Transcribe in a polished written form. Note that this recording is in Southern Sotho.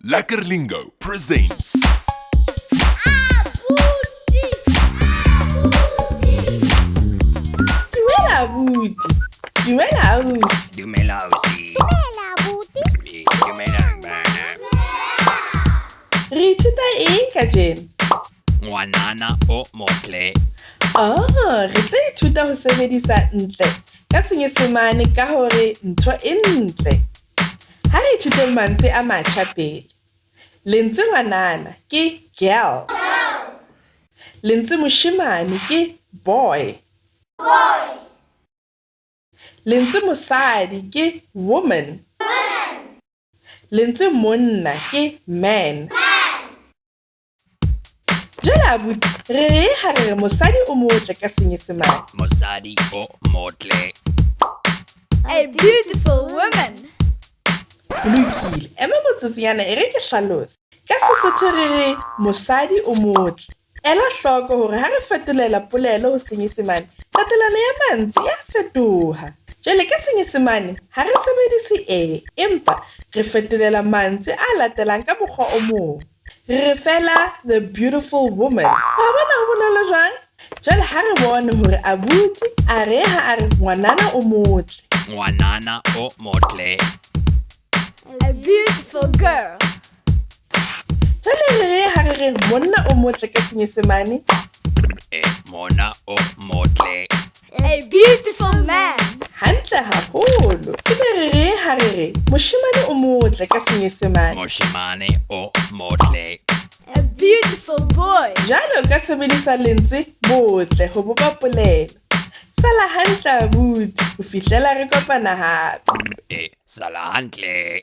Lekker Lingo presents. Dumela abuti. Dumela ausi. Dumela ausi. Dumela abuti. Dumela bana. Re ithuta eng kajeno? Ngwanana o motle. Oh, re tlo ithuta ho sebedisa ntle ka Senyesemane ka hore ntho e ntle. Ha re ithuteng mantswe a matjha pele. Lentswe ngwanana ke girl. Lentswe moshemane ke boy. Lentswe mosadi ke woman. Lentswe monna ke man. Jwale abuti, re reng ha re re mosadi o motle ka Senyesemane? Mosadi o motle. A beautiful woman. Ho lokile, ema motsotsonyana e re ke hlalose. Ka Sesotho re re mosadi o motle. Ela hloko hore ha re fetolela polelo ho Senyesemane, tatelano ya mantswe e a fetoha. Jwale ka Senyesemane ha re sebedise e, empa re fetolela mantswe a latelang ka mokgwa o mong. Re re fela the beautiful woman. Wa bona ho bonolo jwang? Jwale ha re bone hore abuti a re ha a re ngwanana o motle. Ngwanana o motle. A beautiful girl. Jwale re re ha re re monna o motle ka Senyesemane? Monna o motle. A beautiful man. Hantle haholo. Ebe re re ha re re moshemane o motle ka Senyesemane? Moshemane o motle. A beautiful boy. Jwale o ka sebedisa lentswe botle ho bopa polelo. Sala hantle abuti ho fihlela re kopana hape. Sala hantle.